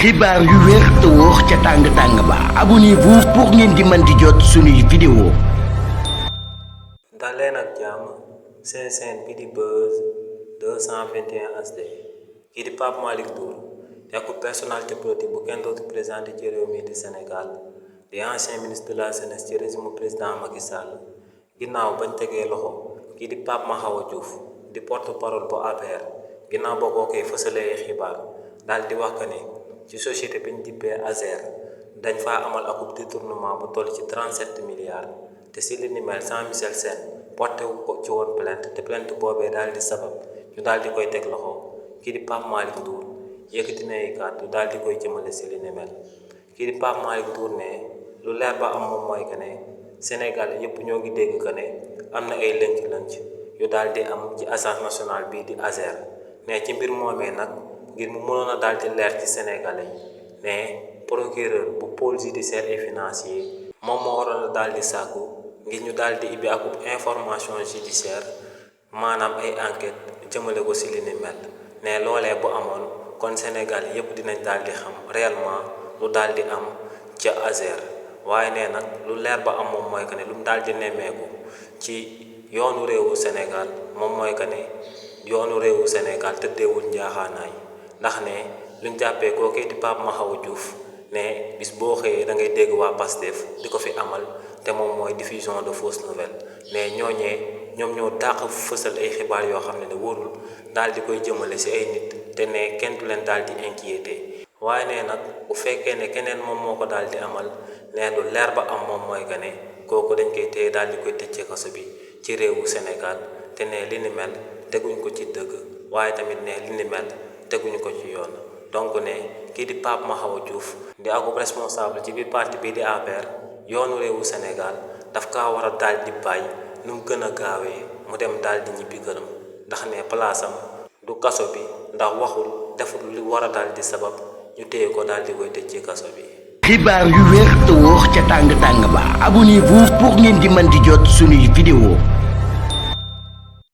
xibaar yu wér te wóor ca tàng ba abonnez-vous pour ngeen di mën di jot suñuy vidéo. daleen ak jàmm seen chaîne bi di Buzz 221 HD kii di Pape Malick Ndour nekk personnalité politique bu kenn dootu présenté ci réew mi di Sénégal di ancien ministre de la jeunesse ci régime président Macky Sall ginnaaw bañ tegee loxo kii di Pape Mahawa Diouf di porte-parole bu APR ginnaaw boo ko koy fësalee xibaar daal di wax que ne ci société bi ñu dippee Azer dañ faa amal akub détournement bu toll ci 37 milliards te si li ni mel Jean-Michel Sène porté wu ko ci woon plainte te plainte boobee daal di sabab ñu daal di koy teg loxo kii di Pape Malick Ndour yëkkati na ay kàddu daal di koy jëmale si li ni mel kii di Pape Malick Ndour ne lu leer ba am moom mooy que ne Sénégal yëpp ñoo ngi dégg que ne am na ay lënc-lënc yu daal di am ci agence nationale bii di Azer ne ci mbir moomee nag ngir mu mënoon a daal di leer ci Sénégalais yi ne procureur bu pôle judiciaire et financier moom moo waroon a daal di sàkku ngir ñu daal di ibbi akub information judiciaire maanaam ay enquête jëmale ko si li ni mel ne loolee bu amoon kon Sénégal yépp dinañ daal di xam réellement lu daal di am ca Azer waaye nee nag lu leer ba am moom mooy que ne lu mu daal di nemmeeku ci yoonu réewu Sénégal moom mooy que ne yoonu réewu Sénégal tëddeewul njaaxaanaay ndax ne luñ jàppee kookee di Pape Mahawa Diouf ne bis boo xëyee da ngay dégg waa Pastef di ko fi amal te moom mooy diffusion de fausses nouvelles ne ñooñee ñoom ñoo dàq fësal ay xibaar yoo xam ne wóorul daal di koy jëmale ci ay nit te ne kenn du leen daal di inquiété waaye ne nag bu fekkee ne keneen moom moo ko daal di amal ne lu leer ba am moom mooy que ne kooku dañ koy téye daal di koy tëj ci kaso bi ci réewu Sénégal te ne li ni mel teguñ ko ci dëgg waaye tamit ne li ni mel teguñu ko ci yoon donc ne kii di Pape Mahawa Diouf di akub responsable ci biir parti bii di APR yoonu réewu Sénégal daf kaa war a daal di bàyyi nu mu gën a gaawee mu dem daal di ñibbi këram ndax ne palaasam du kaso bi ndax waxul deful li war a daal di sabab ñu téye ko daal di koy tëj ci kaso bi. xibaar yu wér te wóor ca tàng ba abonnez-vous pour ngeen di mën di jot suñuy vidéo.